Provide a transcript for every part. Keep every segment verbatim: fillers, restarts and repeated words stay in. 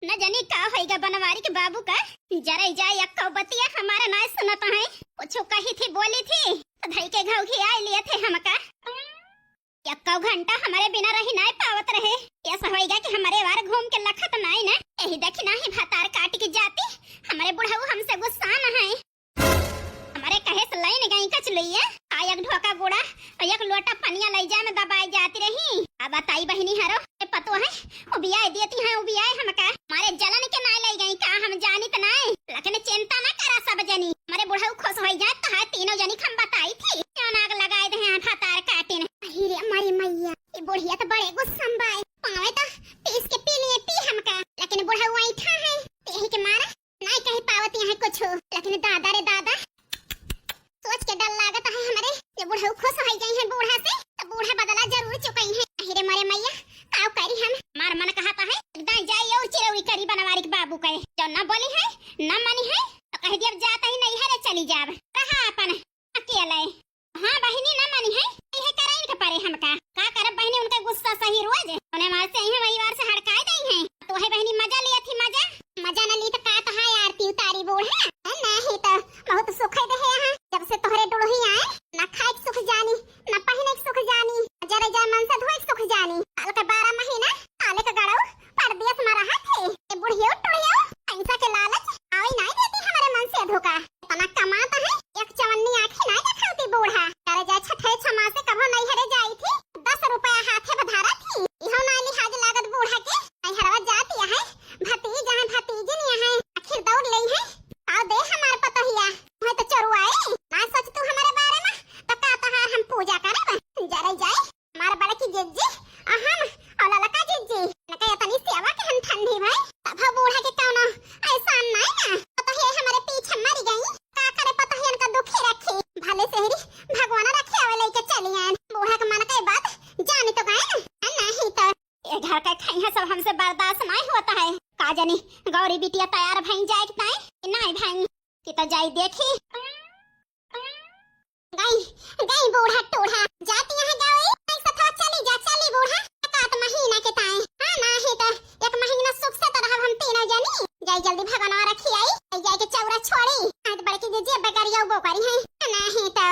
न जानी का होइगा बनवारी के बाबू का। जरे जाए एक्को बतिया हमारा नाय सुनत है। कुछ कही थी, बोली थी, तो धई के घौघियाए लिए थे हमका। एक्को घंटा हमरे बिना रही नाय पावत रहे। ऐसा होइगा कि हमरे वार घूम के लखत नाय ना। यही देखी नाही भतार काट के जाती। हमरे बुढ़ऊ हमसे गुस्सा न है। हमरे कहे से लइन गई कचलुइया, आ एक ढोका गुड़ा, आ एक लोटा पनिया लइ जाए में दबाई जाती रही। अब बताई बहिनी हरो, ए पतो है, उबियाए देती हैं, उबियाए हमका। मारे जलन के नाय लइ गई का, हम जानित नाय, लेकिन चिंता ना करा सब जनी। हमरे बुढ़ऊ खुश होई जाए तो है तीनों जनी हम बताई थी, क्यों नाग लगाए दे हैं भतार काटिन। अही रे मारी मैया, ई बुढ़िया तो बड़े गुस्सा में बाए, पावे तो पीस के पी लिए पी हमका, लेकिन बुढ़ऊ ऐठा है, तेही के मारा नाय कह पावत यहाँ कुछ, लेकिन दादा रे दादा, सोच के डर लागत है हमरे, जे बुढ़ऊ खुश होई गई है बूढ़ा से, तो बूढ़ा बदला जरूर चुकई है। अहि रे मरे मैया, काव करी हम? मार मन कहत है, एकदम जाई और चिरौरी करी बनवारी के बाबू कहे, जो न बोली है, न मानी है, तो कह दिया, "अब जात ही नहीं है रे, चली जाब, रहा अपन अकेले।" हाँ बहिनी, ना मानी है, इहे कराइन के परे हमका। का करब बहिनी, उनका गुस्सा सही रोज। उन्हें मार से इहे वही वार से हड़काए दई है। तो है बहिनी, मजा लिया थी मजा। मजा न ली तो का तो है आरती उतारी बूढ़ा। नहीं तो बहुत सुख है दे है यहाँ। जब से तोहरे डुलही आए, ना खाए के सुख जानी, ना पहिने के सुख जानी, जरे जरे मन से धोए के सुख जानी। साल के बारह महीना, साले के गड़ऊ, परदेस में रहा थे। ए बुढ़ियो टुढ़ियो, पैसा के लालच, आवे नहीं देती हमारे मन से धोखा। इतना कमात है, एक चवन्नी आँखी नाय देखावती बूढ़ा। करे जाए छठे छमा से कभो नैहरे जाई थी, दस रुपया हाथे बधारा थी। इहो नाय लिहाज लागत बूढ़ा के, नैहरवा जाती है, भतीज है, भतीजिन है, आखिर दौड़ लेई है। आओ दे हमार पतोहिया, मैं तो चोरुआई, ना सोच तू हमारे बारे में, तो का तोहार हम पूजा करब? जरे जाए, हमार बड़की जिज्जी, आ हम, और ललका जिज्जी, इनका इतनी सेवा के हम ठंडी भई, तब हो बूढ़ा के कौनो एहसान नाय ना। पतोहिया हमारे पीछे मर गई, का करे पतोहियन का दुखी रखी, भले सेहरी भगवान रखे आवे लेके चली आयन। बूढ़ा के मन के बात जानी तो गए ना, नहीं तो। ये घर का खैहा सब हमसे बर्दाश्त नाय होता है। का जानी गौरी बिटिया तैयार भई जाए कि नाय, कि नाय भई, कि तो जाई देखी। गई, गई बूढ़ा टूढ़ा। जाती यहाँ गई, नहीं सथवा चली जा, चली बूढ़ा। एक आध महीना के ताई। हाँ, ना ही तो एक महीना सुख से तो रहब हम तीनों जनी। जाई जल्दी भगवान रखी आई, जाई के चौरा छोड़ी। आज बड़की जिज्जी बगरिया वो करी है। ना ही तो।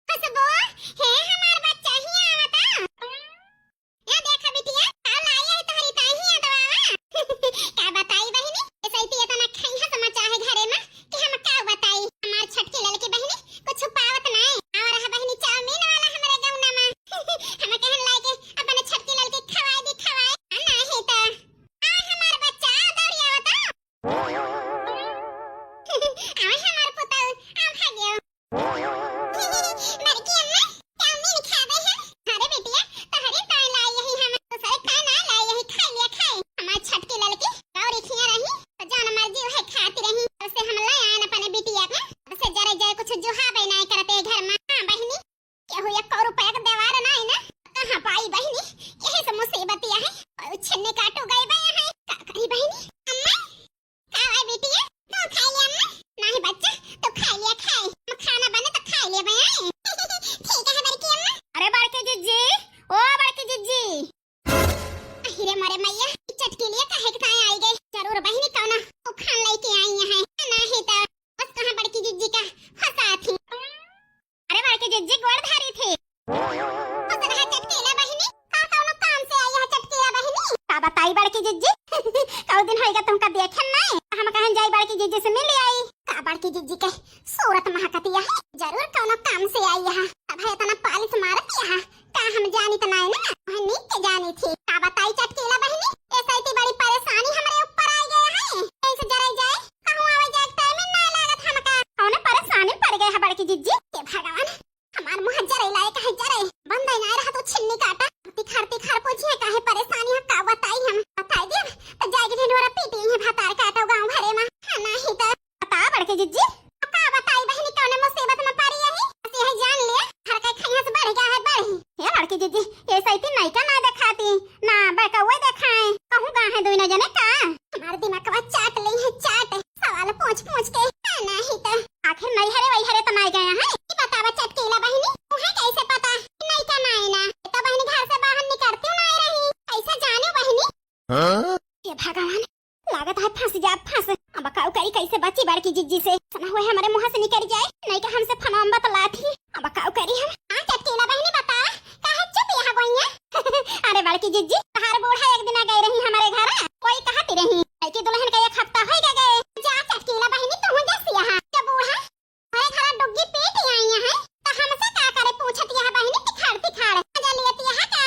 खुशबू, हे हमार बच्चा ही आवता। या देखा बिटिया, का लाई है तोहरी ताई ही अदवावा। का बताई बहिनी, ऐसे ही इतना खैहा समझा है घरे में कि हम का बताई। हमार छोटकी ललकी बहिनी कुछ पावत नाय। और रहा बहिनी चाउमीन वाला हमरे गौना में। हम कहन लागे अपने छोटकी ललकी खवाए दी, खवाए। आ नाही तो। आ हमार बच्चा, दौड़िया बता। आ हमार पुतौ, आ भाग्यो। बड़की अम्मा, चाउमीन खावे है। अरे बिटिया, तोहरे ताई लाई यही हम, दूसरे का ना लाई यही, खाई लिया खाई। हमार छोटकी ललकी गौरी खिया रही, तो जान मर्जी वह खाती रही। तब से हम ले आयन अपने बिटिया के, तब से जरे जरे कुछ जुहाबे नाय करते घर में। हाँ बहिनी, केहू एक रुपया के देवार नाय ना, कहाँ पाई बहिनी, यही से मुसीबत यह है। और छिन्नी काटू गई बे यहाँ, का करी बहिनी? अम्मा, का है बिटिया? तू खाई ले अम्मा? नाही बच्चा, तू खाई लिया, खाई। हम खाना बने तो खाई ले बे, आए? ठीक है बड़की अम्मा। अरे बड़की जिज्जी, ओ बड़की जिज्जी। अहि रे मोरे मैया, ई चटकीलिया काहे के ताई आई गई? जरूर बहिनी कौना उखान लेके आई है। नाही तो बस कहाँ बड़की जिज्जी का फंसा थी। अरे बड़की जिज्जी गोड़ धारी थी। खुश रहा चटकीला बहिनी, का कौनो काम से आई है चटकीला बहिनी? का बताई बड़की जिज्जी, कौ दिन होइगा तुमका देखे नाय, हम कहन जाई बड़की जिज्जी से मिल आई। का बड़की जिज्जी के सूरत महकतिया है, जरूर कौनो काम से आई है, तब है इतना पालिश मारतिया है। का हम जानित नाय ना, वह नीक के जानी थी। का बताई चटकीला बहिनी, ऐसे इतनी बड़ी परेशानी हमरे ऊपर आ गया है, ऐसे जरे जाए, कहूँ आवे जाए टाइम ना लागत हमका। कौन परेशानी पड़ गए है बड़की जिज्जी? हे भगवान, हमार मुँह जरे लायक है जरे, बंद ही ना रहा तो छिन्नी काटा। तिखार तिखार पूछिए काहे परेशानी है, का बताई हम, बताई दिया तो जाएगी ढिंढोरा पीटी है भतार काटो गाँव भरे में। हाँ, नाही तो। बता बड़की जिज्जी। का बताई बहिनी, कौने मुसीबत में पड़ी यही? बस यही जान लिया, घर के खैया से बढ़ गया है बढ़ी। हे बड़की जिज्जी, ये सैती नैका ना देखाती, ना बड़कौवे देखाए, कहूँ गा है दोनों जने का? हमार दिमागवा चाट ली है चाट, सवाल पूछ पूछ के। हाँ, नाही तो। आखिर नैहरे वैहरे तो नाय गया है? ई बतावा चटकीला बहिनी, तुहे कैसे पता कि नैका नाय ना? ये तो बहिनी घर से बाहर निकलती नाय रही, कैसे जाने बहिनी? हाँ? हे भगवान, लागत है फँस जा, फँस। अब काउ करी, कैसे बची बड़की जिज्जी से? सना हुए हमरे मुँह से निकल जाए, नहीं तो हमसे फनाम बतलात ही। अब काउ करी हम? हाँ चटकीला बहिनी, बतावा, काहे चुप यहाँ गोइया? अरे बड़की जिज्जी, तहार बूढ़ा एक दिन आ गई रही हमरे घर, कोई कहती रही कि दुल्हन का एक हफ्ता होइगा गए। जा चटकीला बहिनी, तू जैसी यहाँ, जब बूढ़ा अरे घरा डुग्गी पीट आई है, तो हमसे का करे पूछत यह बहिनी तिखाड़ तिखाड़। मजा लियत यह का?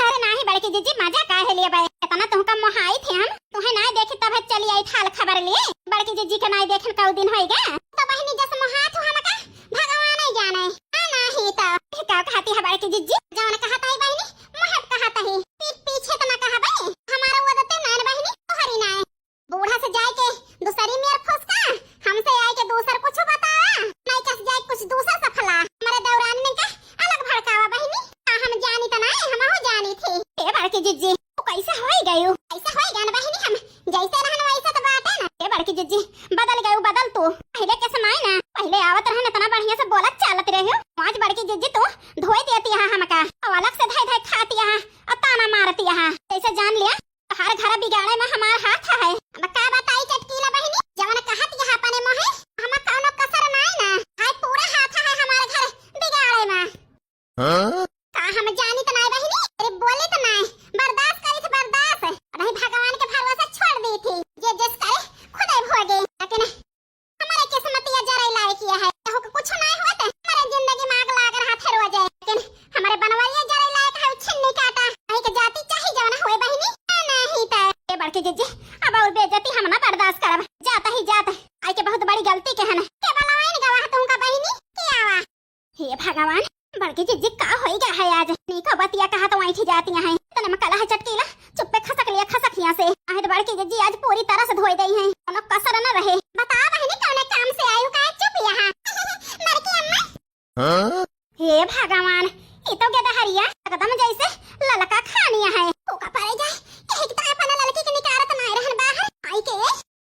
अरे नाही बड़की जिज्जी, मजा काहे लिए बे? इतना तुमका मोहाई थे हम, तुहे नाही देखी तब चली आई थाल खबर लिए। बड़की जिज्जी के नाही देखन कऊ दिन होइगा। तो बहिनी जस मोहात हो हमका, भगवान ही जाने। हाँ नाही तो। का कहती है बड़की जिज्जी? जवन कहत है बहिनी, मोहत कहत है। पीठ पीछे तो ना कहबे। हमारा वो दते नैन बहिनी, तोहरी नाय। बूढ़ा से जाए के दूसरी मेर फुसका, हमसे आए के दूसर कुछ बतावा। नहीं कस जाए कुछ दूसर सफला। हमारे दौरान में का अलग भड़कावा बहिनी। आ हम जानी त नाय, हमहू जानी थी। ए बड़की जिज्जी, तू कैसे होई गयू? कैसे होई गन बहिनी हम? जैसे रहन वैसे तो बाटे ना। ए बड़की जिज्जी, बदल गयू, बदल तू। पहले के समय ना, पहले आवत रहन इतना बढ़िया से बोलत चालत रहे हो। आज बड़की जिज्जी तू धोई देती है हमका। और अलग से धाई धाई खाती है, और ताना मारती है। जैसे जान लिया, तोहार घर बिगाड़े में हमार हाथ है। अब का बताई चटकीला बहिनी, जवन कहत यह अपने मोहे, हम कौनो कसर नाई ना। हाय पूरा हाथ है हमार घर बिगाड़े में। हाँ? का हम जानी त नाई बहिनी, अरे बोली त नाई, बर्दाश्त करी थी बर्दाश्त। नहीं भगवान के भरोसे छोड़ दी थी, जे जस करे खुदे भोगे। लेकिन हमारे किस्मतिया जरे लायक ये है, केहू के कुछ नाय होत, हमारे जिंदगी में आग लाग रहा थे रोजे। लेकिन हमारे बनवरिया जरे लायक है, छिन्नी काटा। नहीं के जाति चाहे जवन होए बहिनी, ए नहीं त। ए बड़की जिज्जी, अब और बेइज्जती हम ना बर्दाश्त करब। जात ही जात, आई के बहुत बड़ी गलती के हन। के बलवाइन गवाह तुमका बहिनी, के आवा। हे भगवान, बड़की जिज्जी का होई गया है आज? नीको बतिया कहा तो ऐठी जाती हैं। तने में कला है चटकीला, चुप्पे खसक लिया खसकिया से। आहे तो बड़की जिज्जी आज पूरी तरह से धोई दई है, कोनो कसर न रहे। बता बहिनी कौने काम से आयु का चुप यहाँ। बड़की अम्मा। हाँ? हे भगवान, ई तो गेदहरिया एकदम जैसे ललका खानिया है। ओका परे जाए, यही की तरह अपना ललकी के निकारत नाय रहन बाहर। आई के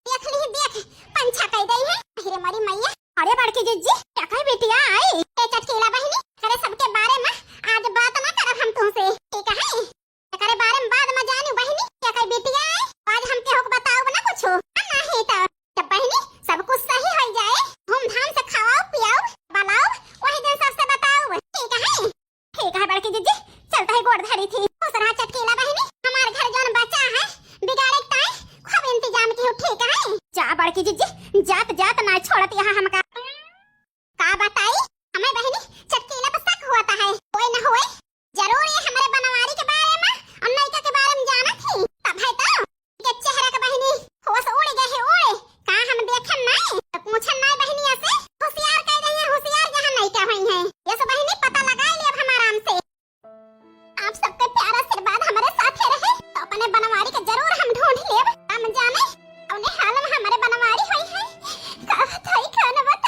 देख ली, देख, पंछा कह गई है। अरे मरी मैया। अरे बड़की जिज्जी, क्या कही बिटिया आई? ए चटकीला बहिनी, अरे सबके बारे में आज बात ना करब हम तुमसे, ठीक है? एकरे बारे में बाद में जानी बहिनी, क्या कही बिटिया आई? आज हम केहू के बताओ ना कुछ, आ नहीं तो जब बहिनी सब कुछ सही हो जाए, धूमधाम से खवाओ, पियाओ, बलाओ, वही दिन सबसे बताओ, ठीक है? ठीक है बड़की जिज्जी, चलता है गोड़ धरी थी। खुश रहा चटकीला बहिनी, हमार घर जौन बचा है, बिगाड़े के ताई खूब इंतजाम की हो, ठीक है? जा बड़की जिज्जी, जात जात ना छोड़त यहाँ हमका। का बताई, हमें बहिनी चटकीला पर शक होता है, कोई न होए, जरूर ये हमारे बनवारी के बारे में और नैका के बारे में जानत ही, तब है तो के चेहरा के बहिनी होश उड़ गए है उड़े। का हम देखन नाई, तो पूछन नाई बहिनिया से। होशियार कह रही है, होशियार जहाँ नहीं क्या हुई है। ये सब बहिनी पता लगा ले अब हम आराम से। आप सबके प्यारा आशीर्वाद हमारे साथे रहे, तो अपने बनवारी के जरूर हम ढूंढ लेब। हम जाने कौने हाल में हमारे बनवारी हुई है। का बताई, का न बताई।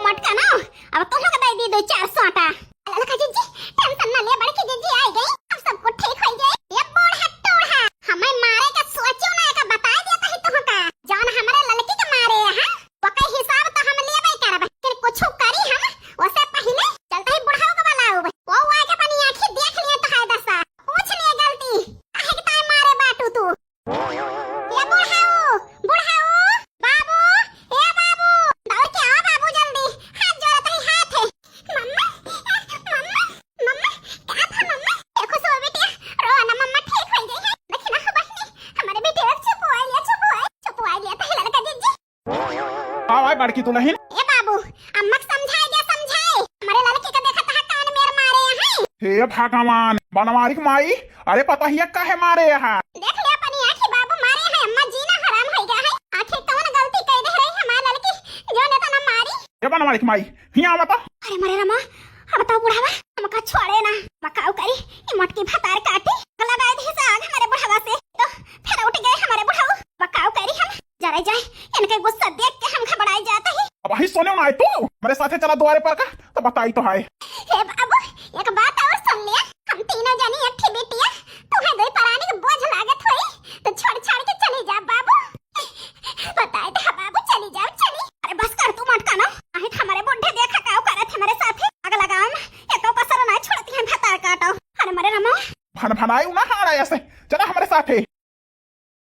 मटका ना, अब तुम लोग दे दी दो चार सौ आटा। ललका जिज्जी, टेंशन ना ले, बड़की जिज्जी आई गई, अब सब कुछ ठीक हो जाए। ये बूढ़ा टूढ़ा, हमें मारे का सोचो ना, एका बताई देता ही तुमका। जौन हमारे ललकी के मारे है, ओकर हिसाब तो हम लेबे करब, लेकिन कुछ करी हम, ओसे पहिले चलते ही बुढ़ाऊ के बुलाऊ। वो आके अपनी आँखी देख लिए तो है दशा, पूछ लिए गलती, काहे के ताई मारे बाटू तू? ए बुढ़ाऊ, बुढ़ाऊ, बाबू, ए बाबू, दौड़ के आओ बाबू जल्दी, हाथ जोड़त ही हाथ है। मम्मा, मम्मा, मम्मा, का था मम्मा? देखो सो बेटिया, रो ना मम्मा, ठीक हो गई है। देखी ना हो बहिनी, हमारे बेटे अब चुप हो लिया, चुप हो, चुप हो लिया तो ललका जिज्जी। आओ आए बड़की दुलहिन। ए बाबू, अम्मा के समझाए दे, समझाए। हमारे ललकी के देखत है कौन मेर मारे हैं। हे भगवान, बनवारी के माई, अरे पतोहिया काहे मारे यहाँ? देख ले अपनी आँखी बाबू मारे हैं, अम्मा जीना हराम हो गया है। आखिर कौन गलती कर दे रही हमारे ललकी, जो ने तो ना मारी। ए बनवारी के माई, हियाँ बता। अरे मरे रमा, अब तो बुढ़ावा हमका छोड़े ना, बकाऊ करी, ई मोटकी भतार काटी, गला गाय दी से आग हमारे बुढ़ावा से, तो फिर उठ गए हमारे बुढ़ाऊ, बकाऊ करी हम, जरा जाए, इनके गुस्सा देख के हम घबराए जाते ही। अब वही सोने ना आए तू, मेरे साथे चला द्वारे पर का, तो बताई तो है। हे बाबू, एक बात और सुन लिया, हम तीनों जनी एक ठे बिटिया, तुम्हें दो परानी के बोझ लागत होई, तो छोड़ छाड़ के चली जा बाबू। बताए तो बाबू, चली जाओ, चली। अरे बस कर तू मटका ना, आहे हमारे बुढ़े देखा काऊ करत हमारे साथे, अगला गाँव में एको कसर ना छोड़ती है भतार काटो। अरे मरे रमा। भन भनाई ना हाड़ा ऐसे, चला हमारे साथे।